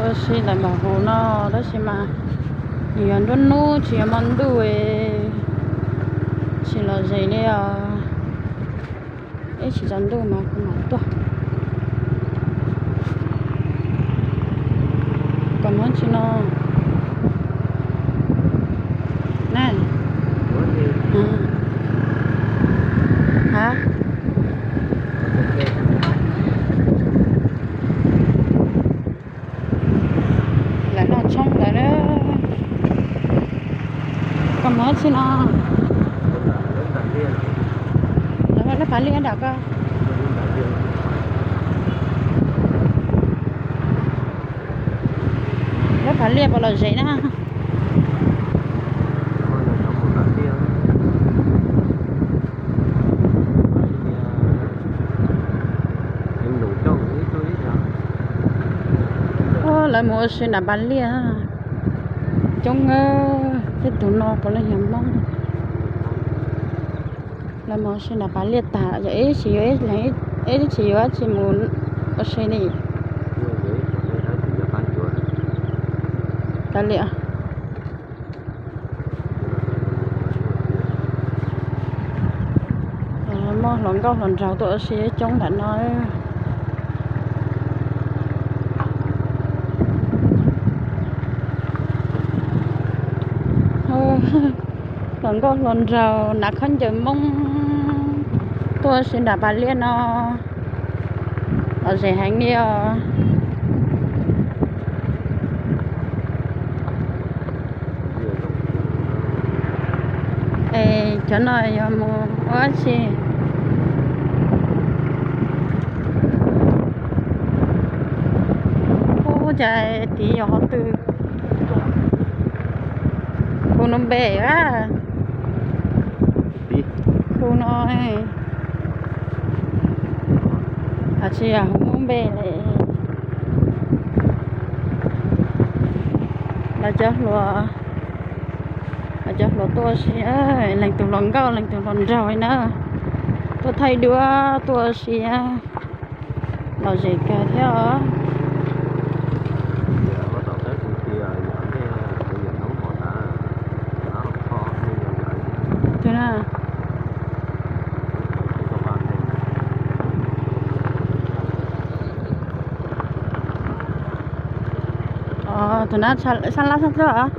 Tab sis lawv mam hu no, tab sis mas nws yog nruab hnub tsis yog hmo ntuj, tsis lom zem li os. Ib tsis tsaus ntuj mas kuv mam tuaj. Koj muab tsi no na. Ha, lawv noj tshoob ntawd na. Koj muab tsi no. Lawv muab lab phav liaj nram koj. Lab phav liaj puas lom zem na. Lawv mus ua si nram pas liaj coob, tej tus no puav leej yog Hmoob. Lawv mus ua si nram pas liaj tas, yog ib tsis yuav, ib tsis yuav dab tsi mus ua si li. Kav liam. Muaj hluas nkauj hluas nraug tuaj ua si coob nram no. Hluas nkauj hluas nraug hnav khaub ncaws Hmoob tuaj ua si nram pas liaj no, lom zem heev li os. Es cov no yog mus ua dab tsi? Ub, cas tid yog qhov twg? Khu no npe a? Khu no, tsis yog hu npe li. Lawv cov hluas, lawv cov hluas tuaj ua si, leej twg hluas nkauj leej twg hluas nraug li na, tuaj thaij duab tuaj ua si, lom zem kawg thiab os. Tus na sab lab sab tuaj.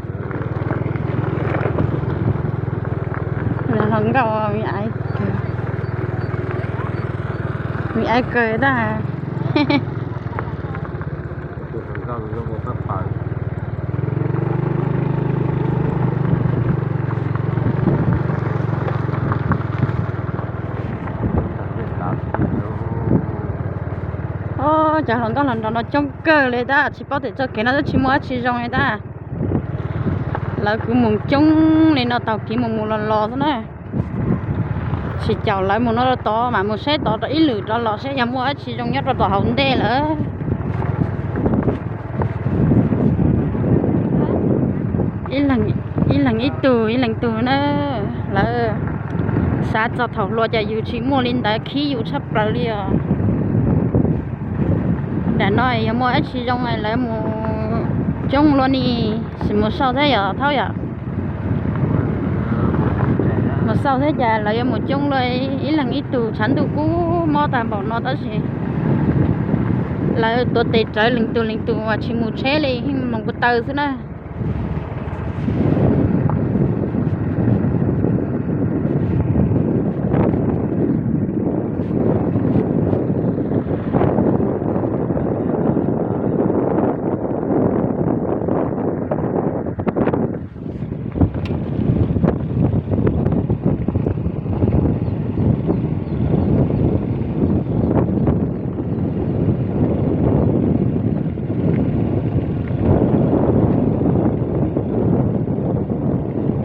Hluas nkauj me aiv kawg, me aiv kawg tag. Cov hluas nkauj hluas nraug no coob kawg li tab, tsis paub tias txoj kev no twb tsis muaj dab tsi zoo li tab. Lawv kuj mus coob li no taug kev mus mus los los xwb na. Tsis caum lawv mus no rau tod mas mus saib tod rau ib lwm rov los saib yog muaj dab tsi zoo nyob rau tom hauv ntej lawm. Ib leeg ib tug ib leeg tug na, lawv xav txog thaum hluas cas yus tsis muaj li ntawd khib yus tshaj plaws li os. Nram no yog muaj dab tsi zoo lawv mus coob luaj ni, sim mus xauj thiab yom Thaub yom. Mus xauj thiab cas lawv yuav mus coob luaj, ib leeg ib tug tshav ntuj kub mob tag npaum no tab sis lawv tuav tes rawv leej tug leej tug mas tsis mus tsheb li, yeej mus ko taw xwb na.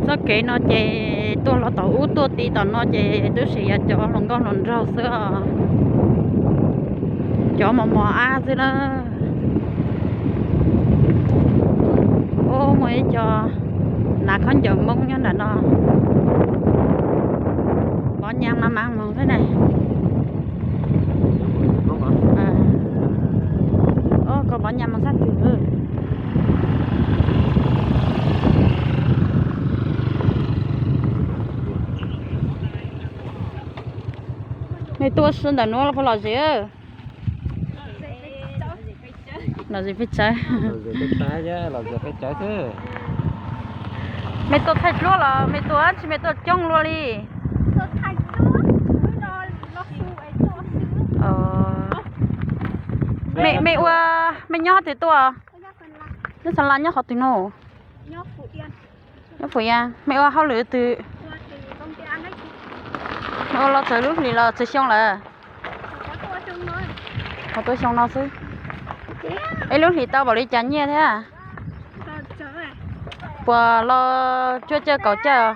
Txoj kev no ces tuaj los tom ub tuaj ti tom no ces twb sim yog cov hluas nkauj hluas nraug xwb os. Cov mos mos ab xwb na. Ub, muaj ib co hnav khaub ncaws Hmoob nyob nram no. Pov nyas mas mas moog xwb na. Koj pov nyas mas sab twg? Mej tuaj ua si ntawm nuav los puas lom zem? Lom zem peb cawv. Mej tuaj thaij duab los mej tuaj tsi mej tuaj coob luaj li? Mej ua, mej nyob twg tuaj? Nyob Xas Las nyob qhov twg nuav? Nyob Phu Yas. Mej ua hauj lwm twg? Mej ua los txug lub hlis los txug xyoo lawm? Ua tuaj xyoo no xwb. Ib lub hlis tau npaum li cas nyiaj thiab? Puas los cuaj caug kaum caug?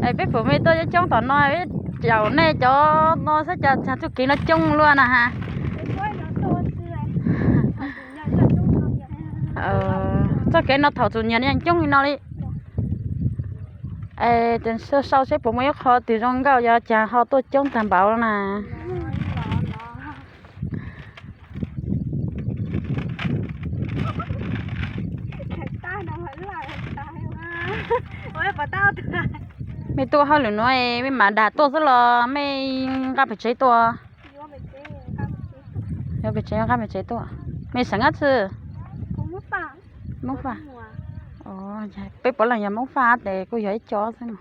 Es peb pum mej tuaj coob tom no, peb caum nej cov no xwb cas txug kev no coob luaj na has. Txoj kev no thaum txug nyias yeej coob li no li. Es sau seb puas muaj ib qho twg zoo nkauj yog cas ho tuaj coob tag npaum na. Mej tuaj hauj lwm nuav mej mam dag tuaj xwb los mej nqa pem tsev tuaj? Yuav pem tsev nqa pem tsev tuaj. Mej xeem dab tsi? Moob Faj. Peb puav leej yog Moob Faj tes kuj yog ib co xwb no.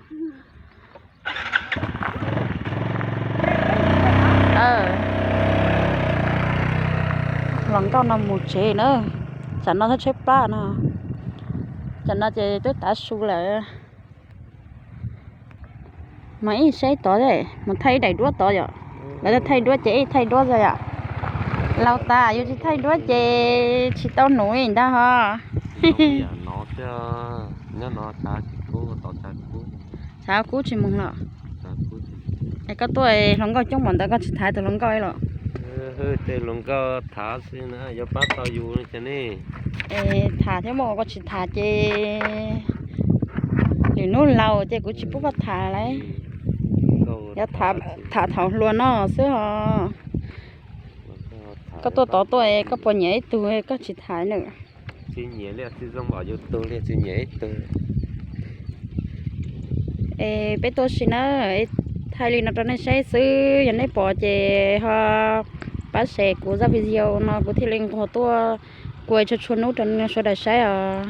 Hluas nkauj no mus tsev na. Tsam no tsheb plab no, tsam no ces twb tav su lawm. Mas ib saib tod, mus thaij ib daim duab tod yom. Lawv thaij duab ces ib thaij duab txog yom. Laus tas yus tsis thaij duab ces tsis tau nuv li ntag ho. Tshav kub tsis mus los. Es koj tuaj hluas nkauj coob npaum ntawd koj tsis tham tus hluas nkauj los? Tej hluas nkauj tham xwb na, yuav pab tau yus li cas ne. Es tham thiab mas koj tsis tham ces lwm hnub laus ces kuv tsis pub koj tham lawm. Yuav tham thaum hluas no xwb ho. Koj tuaj tod tuaj koj puas nyiam ib tug koj tsis tham nws? Tsis nyiam li, tsis zoo npaum yus tug li, tsis nyiam ib tug. Es peb tuaj si na, thaij li no rau nej saib xwb, yog nej pom ces ho pab share kuv zaj video no kuv thiaj li nquag tuaj kuaj tshua tshua hnub rau nej sawv daws saib os.